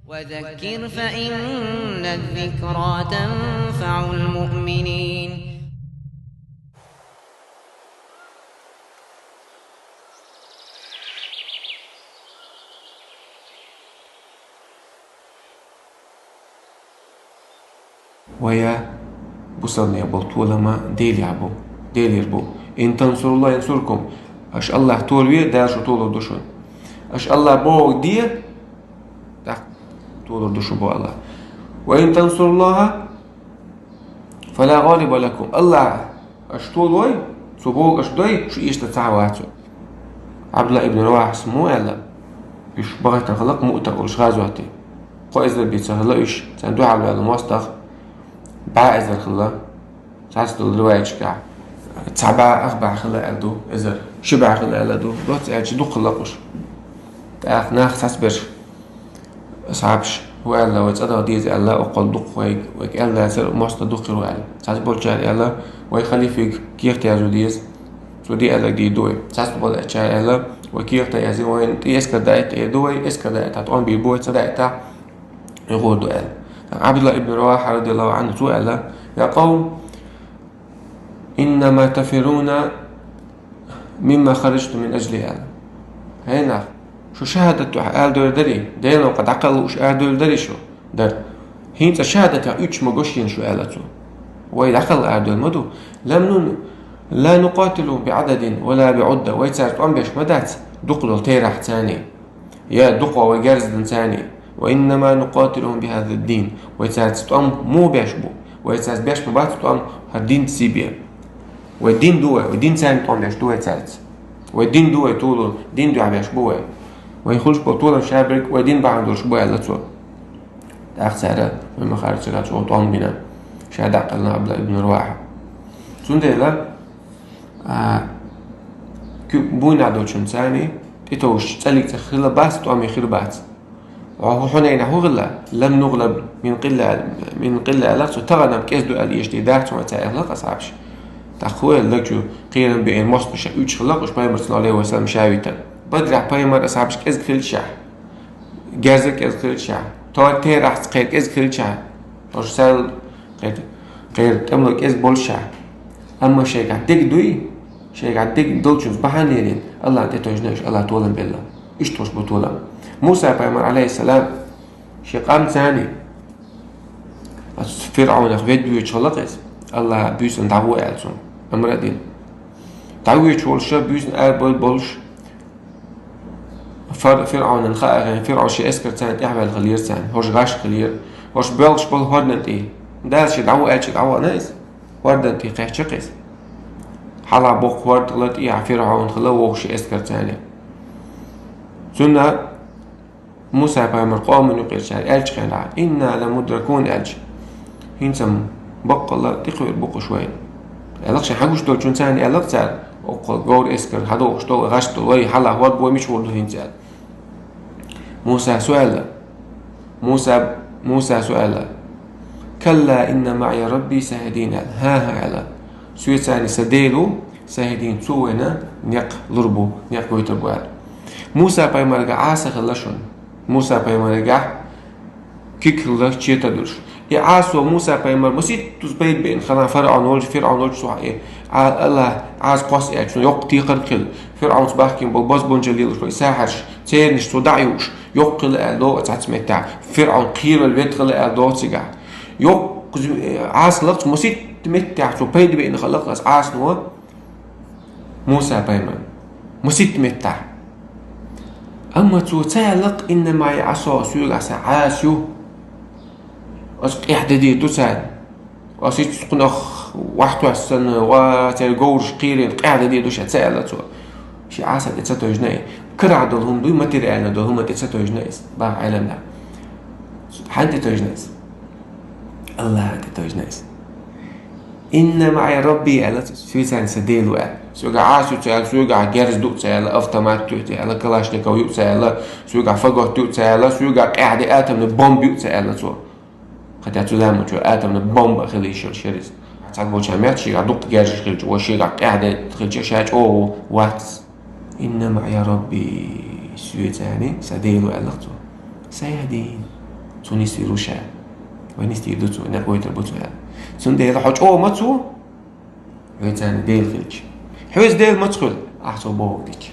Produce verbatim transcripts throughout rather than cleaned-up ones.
وذكر فإن الذكرى تنفع المؤمنين. Вай, бусалба нах, бола толам Делера бу, Делера бу. «إن تنصروا الله ينصركم». Аша АллахӀ толаве, Дала шо толур ду шоана. Аша АллахӀа бохург де, тӀаккха толур ду шо, боху АллахӀа. «وإن تنصروا الله فلا غالب لكم». АллахӀ аша толой, Цо бохург аша дой, шу иштта цхьа а вац. ӀабдуллахӀ ибн РавахӀас мо аьлла, уьш бахийтина хилла-кх Муъта олучу гӀазоте. Кхо эзар бен ца хилла уьш, царна дуьхьал ваьлла мостагӀа бӀе эзар хилла. Цхьацца долу риваяташкахь цхьа бӀе ах бӀе хилла аьлла ду, эзар ши бӀе хилла аьлла ду, доцца аьлча дукха хилла-кх уьш. ТӀаккха нах цхьацберш асхьабаш: «ХӀун аьлла, вай цӀа даха деза», — аьлла, «Оккхул дукха вайга, вайга аьлла лацара мостагӀа дукха хир ву», — аьлла. Цхьацца болчара аьлла: «Вай халифега кехат язъян деза, цо де аьлларг дийр ду вай». Цхьацца болчара аьлла: «Вай кехат язъян, вайна тӀе эскар даийтахь эр ду вай, эскар даийтахь тӀом бийр бу вай, ца даийтахь, юхур ду», — аьлла. ТӀаккха ӀабдуллахӀ ибн РавахӀа, радияллахӀу ӀанхӀу, цо аьлла: «يا قوم إنما تفرون مما خرجتم من أجله», — аьлла. «ХӀей нах, шу шахӀадат дуьхьа арадевр дарий, Делан новкъа дӀакхалла лууш арадевр дарий шу?» «Дара». «ХӀинца шахӀадатах уьттуш ма го шена шу», — аьлла цо. «Вай дӀакхалла арадевр ма ду. لم ن-, لا نقاتل بعدد ولا بعدة». Вай цаьрца тӀом беш ма дац дукха долу терахьца царний. Я дукха вай герз дан царний. «وإنما نقاتلهم بهذا الدين». Вай цаьрца тӀом муха беш бу? Вай цаьрца беш ма бац тӀом хӀара динца бен. Вай дин ду вай, вай динца тӀом беш ду вай цаьрца. Вай дин ду вай толур, дин дуьхьа беш бу вай. Вай хуьлуш болу толам шаберг вай дин бахьана долуш бу, аьлла цо. ТӀаккха цара вай ма-хаьара цигахь чӀогӀа тӀом бина, ша дӀакъевлина ӀабдуллахӀ ибн РавахӀа. Цундела, а, куьг буйнахь долчунна царний тӀетовжаш цӀаллиг цӀа хилла бац, тӀом хир бац. Хьо-, хьо Хьунайнехь хӀун хилла? «لم نغلب من قلة», «من قلة» аьлла цо, тахана-м кӀезиг ду аьлла эшаш дийр дац хьуна, цара аьлла-кх асхьабаша. ТӀаккха хӀун аьлла, даг чу кхерам беана мостагӀаш уьттуш хилла-кх уьш Пайхамар, саллаллахӀу Ӏалайхи ва саллам, ша витар. Бадре Пайхамар, асхьабаш кӀезиг хилча, герза кӀезиг хилча, тӀом терахьца кхерам кӀезиг хилча, хӀорш сел кхерам, кхерам тӀемало кӀезиг болча. Амма шайгахь дерг дуй, шайгахь дерг долчунца бахьана лелийна, АллахӀна тӀетовжина уьш, АллахӀа толам белла. Иштта хӀорш бу толам. Муса-пайхамар, Ӏалайхиссалам, шен къам царний, оцу ФирӀавнах ведда воьдуш хилла-кх иза, АллахӀа буьйсанна дӀагӀо аьлла цунна амр а дина. ДӀавоьдуш волуш, буьйсанна арабевлла болуш, Фар-, ФирӀавнана хаа хилла, ФирӀавн шен эскар царна тӀаьхьаваьлла хиллера царна, хӀорш гӀаш хиллера, хӀорш боьлхуш болу хӀордан тӀе. Дала ше дӀавоу аьлча, дӀавахана иза, хӀордан тӀе кхечира-кх иза. Хьалха боккха хӀорд хилла, тӀехьа ФирӀавн хилла вогӀуш шен эскар царна. Цунна Муса-пайхамар къоман юкъерчара аьлча хенахь, «إنا لمدركون» аьлча, хӀинца-м баккъалла тӀекхуьур бу-кх уьш вайна. Аьлла-кх шайн хьагуш долчунна царна, аьлла-кх цара, оккхул говр эскар хьадогӀуш долу, гӀаш долу вай, хьалха хӀорд бу, мича хӀур ду хӀинца аьлла. Мусас хӀун аьлла? Муса, Мусас хӀун аьлла? «كلا إن معي ربي سيهدين» аьлла. ХӀан-хӀа аьлла. Соьца царний сан Дела ву, سيهدين, цо вайна некъ лур бу, некъ гойтур бу аьлла. Муса-пайхамаргахь Ӏаса хилла шуна. Муса-пайхамаргахь куьг хилла четар долуш. И Ӏасо Муса-пайхамар масийттаза пайда беана хилла, ФирӀавн волчу, ФирӀавн волчу сохьа и Ӏа-, АллахӀа Ӏаса кхосса аьлча, цунна йоккха декхар хилла. ФирӀавнца бахкийна болу бозбуунчалла лелаш вай сахьарш, цернаш цо дӀа а юуш, йоккха хилла аьлла догӀу цхьацца меттехь. ФирӀавн кхеравелла ведда хилла аьлла догӀу цигахь. Йоккха зи-, Ӏаса хилла-кх маситта меттехь, цо пайда беана хилла-кх аса Ӏасано Муса-пайхамар. Маситта меттехь. Амма цо ца аьлла-кх: «إن معي عصا», соьгахь сан Ӏаса ю. Ас къехьа де дийр ду царна. Ас хӀинца кхунах вахтоьссана, ва церан говраш кхийрина къехьа де дийр ду ша, ца аьлла цо. Шен Ӏаса тӀе ца тевжина и. Карахь долу хӀума дуй, материально долу хӀума тӀе ца тевжина иза, баха Ӏеламнаха. Хьанна тӀе тевжина иза? АллахӀана тӀе тевжина иза. «إن معي ربي», аьлла, соьца сан Дела ву аьлла. Соьгахь Ӏаса ю ца аьлла, соьгахь герз ду ца аьлла, автомат ю ца аьлла, калашников ю ца аьлла, соьгахь фагот ю ца аьлла, соьгахь къехьа де атомный бомба ю ца аьлла цо. Хотя цу заманчохь атомный бомба хила йиш йолуш яра иза. Цхьаболчара моьтту шегахь дукха герзаш хилча, ва шегахь къехьа де хилча, ша чӀогӀа вац. «إن معي ربي», соьца сан Дела ву аьлла цо. «سيهدين». Цу нисвийр ву ша. Вай нисдийр ду цо, вайна гойтар бу цо аьнна. Цундела хьо чӀогӀа ма цу, вай царна Дела хилча. Хьоьца Дела маца хуьлу, ахь цо бохург дича.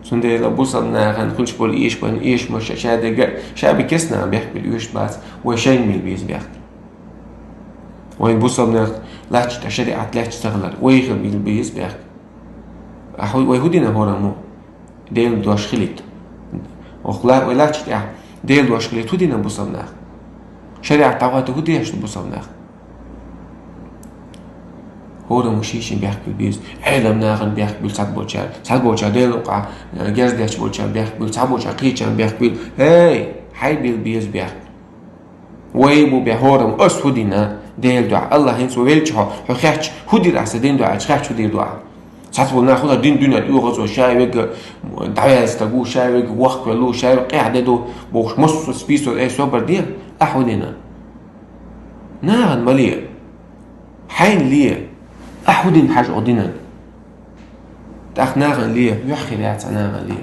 Цундела бусалба нахана хуьлуш болу эшам, эшамаш ша дерг а, ша бен керстанаха бехк билла оьшуш бац, вай шайна билла беза бехк. Вайн бусалба нах лаьтташ тӀехь шариӀат лаьтташ ца хилар, вай хила билла беза бехк. Ахь вай хӀун дина хӀораммо? Делан дош хилийта. Охла вай лаьтташ тӀехь Делан дош хилийта хӀун дина бусалба нах? ШариӀат дӀахӀотта хӀун деш ду бусалба нах? ХӀораммо шен-шен бехк билла беза. Ӏелам нахана бехк билла цхьаболчара. Цхьаболчара Делан юкъахь герз деш болчара бехк билла. Цхьаболчара кхечарна бехк билла. Эй, хьайн билла беза бехк. Вай бу бен хӀораммо, ас хӀун дина Делан дуьхьа? АллахӀ хӀинца вай велча хьо, хьо хетча, хӀун дира ахь сан дин дуьхьа, хетча хӀун дийр ду ахь? Цхьацболу нах хуьлу дин дуьнен оьгӀазо, ша верг дӀаваьлла стаг ву, ша верг воккха велла ву, ша верг къехьа де ду, бохуш, массо а список, эй, собар де, ахь хӀун дина? Нахана ма ле. Хьайна ле. Ахь хӀун дина хьажа оха динан? ТӀаккха нахана ле, юьхь хир яц нахана ле.